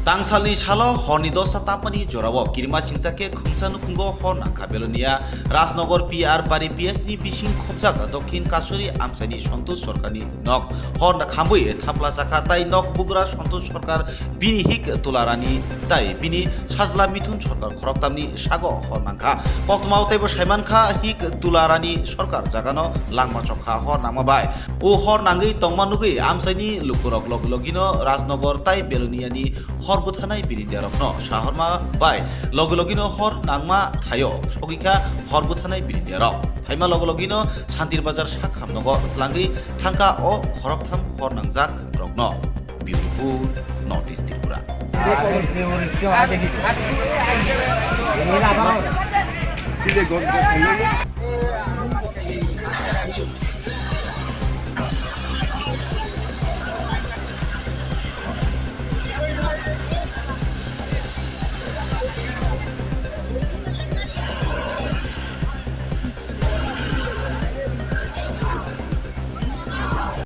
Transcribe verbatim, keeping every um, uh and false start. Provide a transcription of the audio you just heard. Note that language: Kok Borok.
Tangsalni salo horni dosta tapmani jorao kirima singsa khe khungsa nukhungo hor nangkha Belonia Rajnagar P R Bari P S ni bising khopjak Dokhin Kasuri amchaini Santosh Sarkarni nok hor khambwi thapla chakha tai nok bugra Santosh Sarkar bini hik Tularani tai bini sajla Mithun Sarkar khoroktamni sago hor nangkha. Koktwmao teibo saimankha hik Tularani Sarkar jagano langma chokha hor nangma bai. O hor nangwi tongma nugwi amchaini lukurok logi logino Rajnagar tai Beloniani hor bwthanai birindiarokno sahorma bai logi logino hor nangma thaio sogikha hor bwthanai birindiarok. Phaima logi logino Santir Bazar sak hamnogo tlangwi thangkha o khoroktham hor nangjak rokno. Bureau Report, North East Tripura.